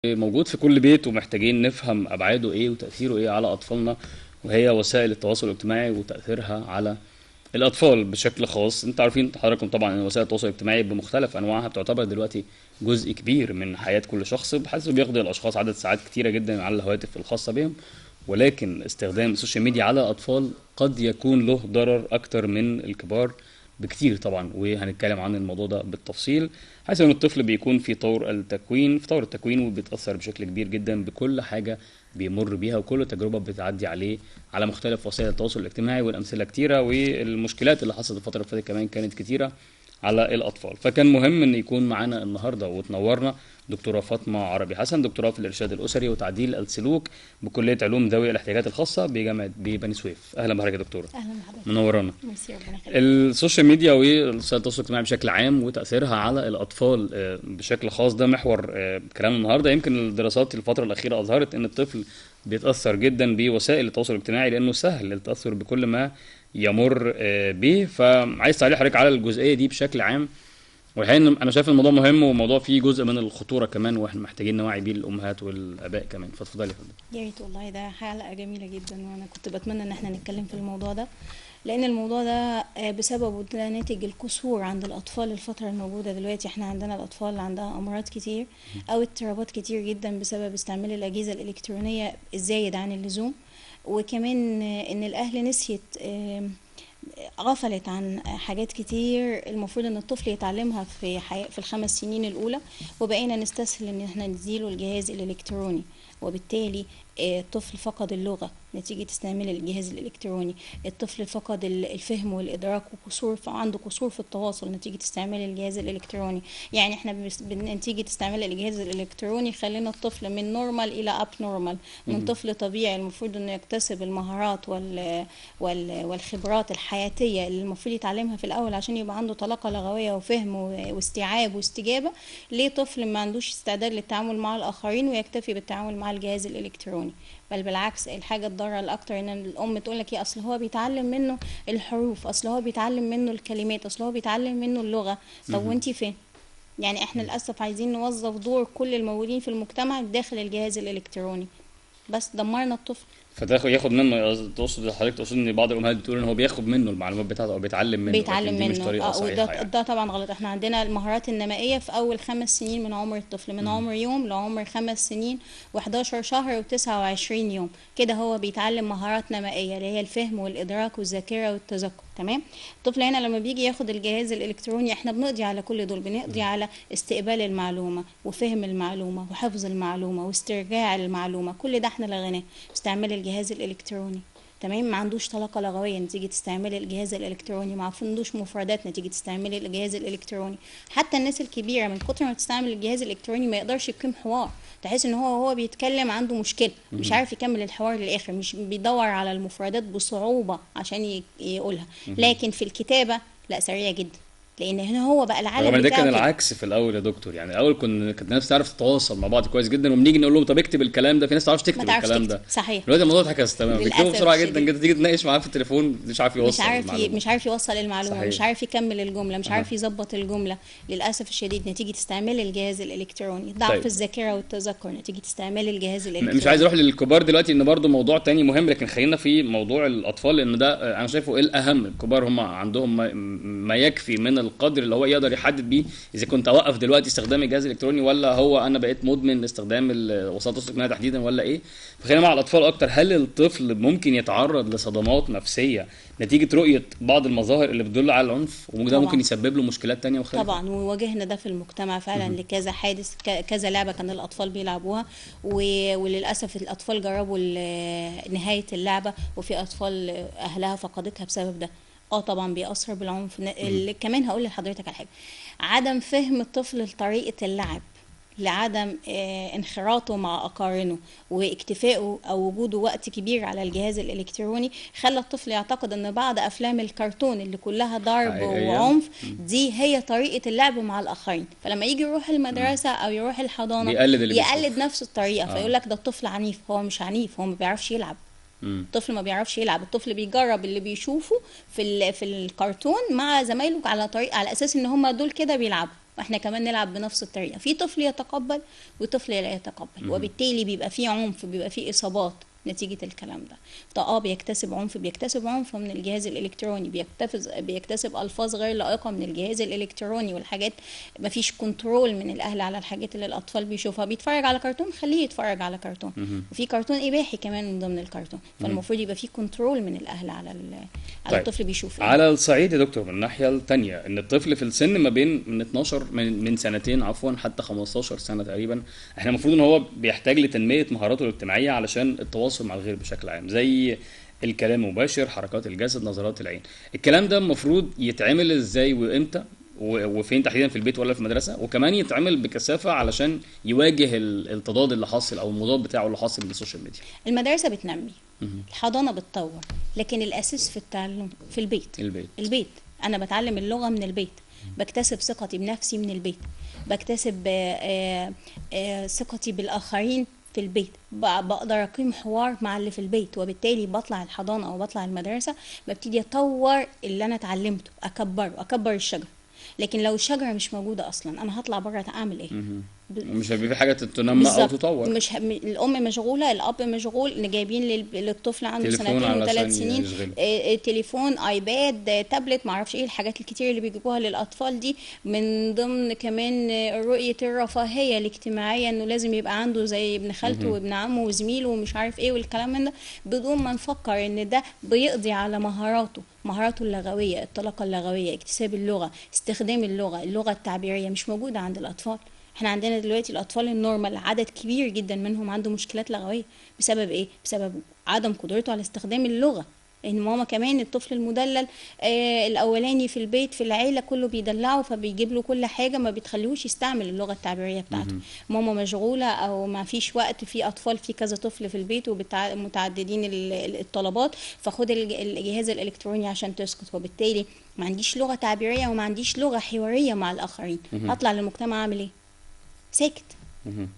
موجود في كل بيت ومحتاجين نفهم أبعاده إيه وتأثيره إيه على أطفالنا، وهي وسائل التواصل الاجتماعي وتأثيرها على الأطفال بشكل خاص. أنتوا عارفين حضراتكم طبعا إن وسائل التواصل الاجتماعي بمختلف أنواعها بتعتبر دلوقتي جزء كبير من حياة كل شخص، بحيث بيقضي الأشخاص عدد ساعات كتيرة جدا على الهواتف الخاصة بهم. ولكن استخدام ال social media على الأطفال قد يكون له ضرر أكتر من الكبار بكتير طبعا، وهنتكلم عن الموضوع ده بالتفصيل، حيث ان الطفل بيكون في طور التكوين وبيتأثر بشكل كبير جدا بكل حاجة بيمر بيها وكل تجربة بتعدي عليه على مختلف وسائل التواصل الاجتماعي، والأمثلة كتيرة والمشكلات اللي حصلت الفترة اللي فاتت كمان كانت كتيرة على الأطفال. فكان مهم ان يكون معانا النهاردة وتنورنا دكتورة فاطمة عربي حسن، دكتوراه في الإرشاد الأسري وتعديل السلوك بكلية علوم ذوي الاحتياجات الخاصة بجامعة بني سويف. أهلا بحضرتك يا دكتورة. اهلا بحضرتك. منورانا. ميرسي، ربنا يخليك. ال social media ووسائل التواصل الاجتماعي بشكل عام وتأثيرها على الأطفال بشكل خاص، ده محور كلامنا النهارده. يمكن الدراسات الفترة الأخيرة أظهرت أن الطفل بيتأثر جدا بوسائل التواصل الاجتماعي لأنه سهل التأثر بكل ما يمر به. فعايز تعليق حضرتك على الجزئية دي بشكل عام، والحقيقة إن أنا شايف الموضوع مهم وموضوع فيه جزء من الخطورة كمان، وإحنا محتاجين نوعي بيه الأمهات والآباء كمان. فاتفضلي يا فندم. يا ريت والله، ده حلقة جميلة جدا، وانا كنت بتمنى ان احنا نتكلم في الموضوع ده، لان الموضوع ده بسببه ده ناتج القصور عند الاطفال الفترة الموجودة دلوقتي. احنا عندنا الاطفال اللي عندها امراض كتير او اضطرابات كتير جدا بسبب استعمال الاجهزة الالكترونية الزايد عن اللزوم، وكمان ان الاهل نسيت غفلت عن حاجات كتير المفروض ان الطفل يتعلمها في ال5 سنين الاولى، وبقينا نستسهل ان احنا نديله الجهاز الالكتروني، وبالتالي الطفل فقد اللغة نتيجة استعمال الجهاز الالكتروني، الطفل فقد الفهم والادراك وقصور عنده قصور في التواصل نتيجة استعمال الجهاز الالكتروني. يعني احنا بنتيجة استعمال الجهاز الالكتروني خلينا الطفل من normal الى abnormal، من طفل طبيعي المفروض انه يكتسب المهارات والخبرات الحياتية اللي المفروض يتعلمها في الاول عشان يبقى عنده طلاقة لغوية وفهم واستيعاب واستجابة، ليه طفل ما عندوش استعداد للتعامل مع الاخرين ويكتفي بالتعامل مع الجهاز الالكتروني؟ بل بالعكس، الحاجة الضارة الاكتر ان الام تقول لك ايه، اصل هو بيتعلم منه الحروف، اصل هو بيتعلم منه الكلمات، اصل هو بيتعلم منه اللغة. طب وانتي فين؟ يعني احنا للاسف عايزين نوظف دور كل الموجودين في المجتمع داخل الجهاز الالكتروني، بس دمرنا الطفل. فتاخد ياخد منه، تقصد حضرتك تقصد ان بعض الامهات بتقول ان هو بياخد منه المعلومات بتاعته او بيتعلم منه، بيتعلم لكن دي مش منه. طريقه صحيحه. وده يعني ده طبعا غلط. احنا عندنا المهارات النمائيه في اول 5 سنين من عمر الطفل، من عمر يوم لعمر 5 سنين و11 شهر و29 يوم كده هو بيتعلم مهارات نمائيه اللي هي الفهم والادراك والذاكرة والتذكر. تمام. الطفل هنا لما بيجي ياخد الجهاز الالكتروني احنا بنقضي على كل دول، بنقضي على استقبال المعلومة وفهم المعلومة وحفظ المعلومة واسترجاع المعلومة، كل ده احنا لغيناه باستعمال الجهاز الالكتروني. تمام. ما عندوش طلاقه لغوية نتيجة استعمال الجهاز الالكتروني، ما عندوش مفردات نتيجة استعمال الجهاز الالكتروني. حتى الناس الكبيرة من كتر ما بتستعمل الجهاز الالكتروني ما يقدرش يقيم حوار، تحس ان هو بيتكلم عنده مشكلة، مش عارف يكمل الحوار للاخر، مش بيدور على المفردات بصعوبة عشان يقولها. لكن في الكتابة لا، سريع جدا، لان هنا هو بقى العالم رغم ان ده بتاعه كان كده. العكس في الاول يا دكتور. يعني الاول كانت الناس تعرف تتواصل مع بعض كويس جدا، وبنيجي نقول لهم طب اكتب الكلام ده، في ناس ما تعرفش ما تكتب تعرفش الكلام تكتب. ده. صحيح. دلوقتي الموضوع اتعكس تماما، بيكتبوا للاسف بسرعة جدا الشديد جدا، تيجي تناقش معاه في التليفون مش عارف مش يوصل عارف المعلومة. مش عارف يوصل المعلومة، مش صحيح. عارف يكمل الجملة، مش عارف يظبط الجملة، للاسف الشديد نتيجة استعمال الجهاز الالكتروني. ضعف طيب الذاكرة والتذكر نتيجة استعمال الجهاز مش عايز الالكتروني. اروح للكبار دلوقتي، ان برضو موضوع تاني مهم، لكن خلينا في موضوع الاطفال لان ده انا شايفه ايه الاهم. الكبار هم عندهم ما يكفي من القدر اللي هو يقدر يحدد بيه اذا كنت اوقف دلوقتي استخدام الجهاز الالكتروني، ولا هو انا بقيت مدمن لاستخدام وسائل التواصل الاجتماعي تحديدا، ولا ايه. فخلينا مع الاطفال اكتر. هل الطفل ممكن يتعرض لصدمات نفسية نتيجة رؤية بعض المظاهر اللي بتدل على العنف، وده ممكن طبعا يسبب له مشكلات تانية مختلفة؟ طبعا، وواجهنا ده في المجتمع فعلا لكذا حادث، كذا لعبة كان الأطفال بيلعبوها، وللأسف الأطفال جربوا نهاية اللعبة، وفي أطفال أهلها فقدتها بسبب ده. طبعا بيأثر بالعنف. كمان هقول لحضرتك على حاجة، عدم فهم الطفل لطريقة اللعب، لعدم انخراطه مع أقارنه واكتفائه أو وجوده وقت كبير على الجهاز الإلكتروني، خلى الطفل يعتقد أن بعض أفلام الكرتون اللي كلها ضرب حقيقية. وعنف دي هي طريقة اللعب مع الآخرين. فلما يجي يروح المدرسة أو يروح الحضانة بيقلد اللي يقلد بيشوفه. نفس الطريقة، فيقول لك ده الطفل عنيف. هو مش عنيف، هو ما بيعرفش يلعب. الطفل ما بيعرفش يلعب، الطفل بيجرب اللي بيشوفه في الكرتون مع زمايله على طريق، على اساس ان هم دول كده بيلعبوا. واحنا كمان نلعب بنفس الطريقة. في طفل يتقبل وطفل لا يتقبل، وبالتالي بيبقى في عنف، بيبقى في اصابات نتيجة الكلام ده. طب بيكتسب عنف، بيكتسب عنف من الجهاز الإلكتروني، بيكتسب ألفاظ غير لائقة من الجهاز الإلكتروني والحاجات. مفيش control من الأهل على الحاجات اللي الأطفال بيشوفها. بيتفرج على كرتون، خليه يتفرج على كرتون، وفي كرتون إباحي كمان من ضمن الكرتون، فالمفروض يبقى في control من الأهل على على طيب. الطفل بيشوف إيه. على الصعيد يا دكتور من الناحية الثانية، ان الطفل في السن ما بين من 12 من سنتين عفوا حتى 15 سنة تقريبا، احنا المفروض ان هو بيحتاج لتنميه مهاراته الاجتماعية علشان التواصل مع الغير بشكل عام، زي الكلام المباشر، حركات الجسد، نظرات العين. الكلام ده المفروض يتعمل ازاي وامتى وفين تحديدا، في البيت ولا في المدرسة؟ وكمان يتعمل بكثافة علشان يواجه التضاد اللي حاصل او المضاد بتاعه اللي حاصل من ال social media. المدرسة بتنمي، الحضانة بتطور، لكن الأساس في التعلم في البيت. البيت. أنا بتعلم اللغة من البيت، بكتسب ثقتي بنفسي من البيت، بكتسب ثقتي بالآخرين في البيت، بقدر أقيم حوار مع اللي في البيت، وبالتالي بطلع الحضانة أو بطلع المدرسة ببتدي أطور اللي أنا اتعلمته، أكبره، أكبر الشجرة. لكن لو الشجرة مش موجودة أصلا، أنا هطلع بره أعمل إيه؟ مش هيبقى في حاجة تنمى او تطور. مش الام مشغولة، الاب مشغول، اللي جايبين للطفل عنده سنتين وثلاث سنين تليفون، iPad، تابلت، معرفش ايه الحاجات الكتير اللي بيجيبوها للاطفال دي. من ضمن كمان رؤية الرفاهية الاجتماعية، انه لازم يبقى عنده زي ابن خالته وابن عمه وزميله ومش عارف ايه والكلام من ده، بدون ما نفكر ان ده بيقضي على مهاراته، مهاراته اللغوية، الطلاقه اللغوية، اكتساب اللغة، استخدام اللغة، اللغة التعبيريه مش موجودة عند الاطفال. احنا عندنا دلوقتي الاطفال ال normal عدد كبير جدا منهم عنده مشكلات لغوية. بسبب ايه؟ بسبب عدم قدرته على استخدام اللغة. لان ماما كمان الطفل المدلل الاولاني في البيت في العيلة كله بيدلعه، فبيجيب له كل حاجة، ما بتخليهوش يستعمل اللغة التعبيريه بتاعته. ماما مشغولة او ما فيش وقت، في اطفال، في كذا طفل في البيت ومتعددين الطلبات، فخد الجهاز الالكتروني عشان تسكت. وبالتالي ما عنديش لغة تعبيريه وما عنديش لغة حوارية مع الاخرين. هطلع للمجتمع اعمل ايه؟ ساكت.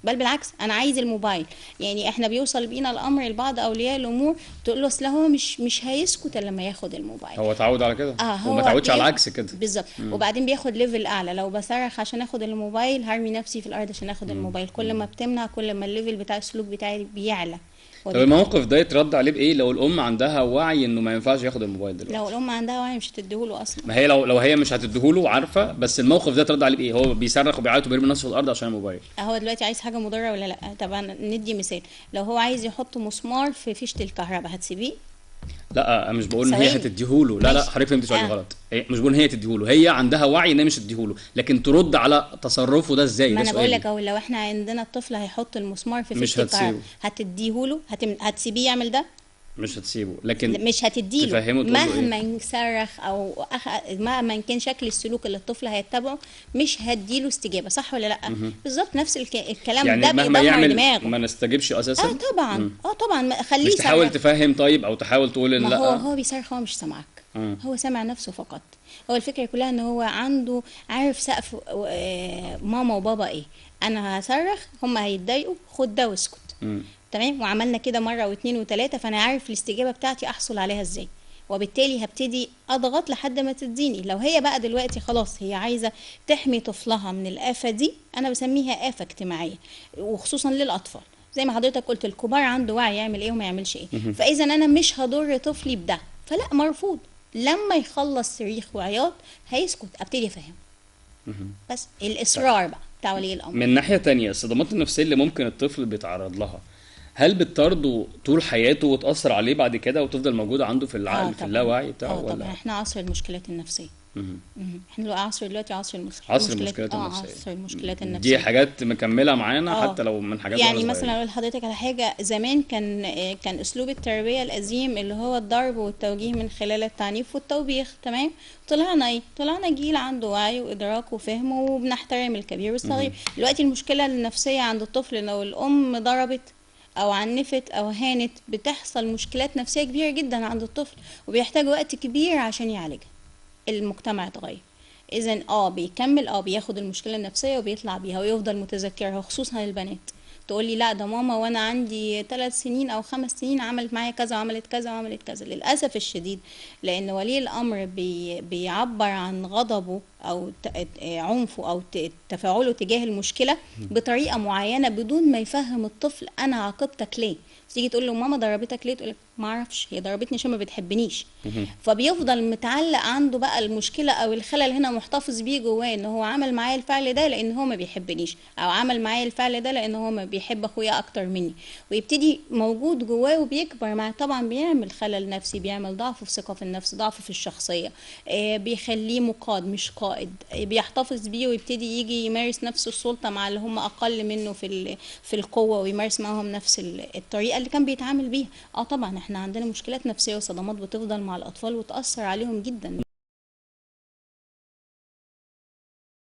بل بالعكس انا عايز الموبايل. يعني احنا بيوصل بينا الامر لبعض اولياء الامور تقول له اصل هو مش هيسكت الا لما ياخد الموبايل، هو اتعود على كده، وما اتعودش على العكس كده بالظبط. وبعدين بياخد level اعلى، لو بصرخ عشان اخد الموبايل هرمي نفسي في الارض عشان اخد الموبايل. كل ما بتمنع كل ما ال level بتاع السلوك بتاعي بيعلى. طب الموقف ده يترد عليه بايه لو الام عندها وعي انه ما ينفعش ياخد الموبايل دلوقتي؟ لو الام عندها وعي مش هتديهوله اصلا. ما هي لو هي مش هتديهوله عارفه، بس الموقف ده يترد عليه بايه؟ هو بيصرخ وبيعيط وبيرمي نفسه في الارض عشان الموبايل. هو دلوقتي عايز حاجة مضرة ولا لا؟ طبعا ندي مثال، لو هو عايز يحط مسمار في فيشه الكهرباء هتسيبيه؟ لا مش بقول ان هي هتديهوله، لا لا حضرتك فهمت سؤالي غلط. مش بقول ان هي تديهوله، هي عندها وعي ان هي مش تديهوله، لكن ترد على تصرفه ده ازاي؟ ما انا بقول لك اهو، لو احنا عندنا الطفل هيحط المسمار في فيشه الكهرباء هتديهوله؟ هتسيبيه يعمل ده؟ مش هتسيبه، لكن مش هتديله مهما إيه؟ صرخ او مهما كان شكل السلوك اللي الطفل هيتبعه مش هديله استجابة، صح ولا لا؟ بالظبط نفس الكلام يعني ده مهما بيدمر يعمل دماغه، ما نستجبش اساسا. طبعا طبعا خليه مش تحاول تفهم طيب او تحاول تقول ان لا، هو بيصرخ، هو مش سامعك، هو سامع نفسه فقط. هو الفكرة كلها ان هو عنده عارف سقف ماما وبابا ايه، انا هصرخ هم هيتضايقوا، خد ده واسكت. تمام. وعملنا كده مرة واثنين وثلاثة، فانا عارف الاستجابة بتاعتي احصل عليها ازاي، وبالتالي هبتدي اضغط لحد ما تديني. لو هي بقى دلوقتي خلاص هي عايزه تحمي طفلها من الافة دي، انا بسميها افه اجتماعية، وخصوصا للاطفال زي ما حضرتك قلت، الكبار عنده وعي يعمل ايه وما يعملش ايه، فاذا انا مش هضر طفلي بده، فلا مرفوض. لما يخلص صريخ وعياط هيسكت، ابتدي افهمه. بس الاصرار بقى بتاع ولي الامر. من ناحية تانية، الصدمات النفسية اللي ممكن الطفل بيتعرض لها، هل بتطارده طول حياته وتأثر عليه بعد كده وتفضل موجودة عنده في العقل في اللاوعي بتاعه؟ ولا طبعا احنا عصر المشكلات النفسية. احنا عصر دلوقتي عصر المشكلات، عصر المشكلات النفسية، عصر المشكلات النفسية دي حاجات مكملة معانا حتى لو من حاجات يعني مثلا اقول لحضرتك على حاجة، زمان كان اسلوب التربية القديم اللي هو الضرب والتوجيه من خلال التعنيف والتوبيخ، تمام؟ طلعنا ايه؟ طلعنا جيل عنده وعي وادراك وفهم وبنحترم الكبير والصغير. دلوقتي المشكلة النفسية عند الطفل لو الام ضربت او عنفت او هانت، بتحصل مشكلات نفسية كبيرة جدا عند الطفل، وبيحتاج وقت كبير عشان يعالجها. المجتمع اتغير، اذا بيكمل بياخد المشكلة النفسية وبيطلع بيها ويفضل متذكرها، خصوصا البنات. تقول لي لا ده ماما وانا عندي 3 سنين او 5 سنين عملت معايا كذا وعملت كذا وعملت كذا. للاسف الشديد، لان ولي الامر بيعبر عن غضبه او عنفه او تفاعله تجاه المشكلة بطريقة معينة بدون ما يفهم الطفل انا عاقبتك ليه. تيجي تقول له ماما ضربتك ليه، تقول لك ما اعرفش، هي ضربتني عشان ما بتحبنيش. فبيفضل متعلق عنده بقى المشكلة او الخلل هنا، محتفظ بيه جواه ان هو عمل معايا الفعل ده لان هو ما بيحبنيش، او عمل معايا الفعل ده لان هو ما بيحب اخويا اكتر مني، ويبتدي موجود جواه وبيكبر مع. طبعا بيعمل خلل نفسي، بيعمل ضعف في ثقة في النفس، ضعف في الشخصية، بيخليه مقاد مش قائد، بيحتفظ بيه ويبتدي يجي يمارس نفس السلطة مع اللي هم اقل منه في القوة، ويمارس معاهم نفس الطريقة اللي كان بيتعامل بيها. طبعا احنا عندنا مشكلات نفسية وصدمات بتفضل مع الأطفال وتأثر عليهم جدا.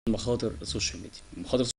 مخاطر ال social media، مخاطر ال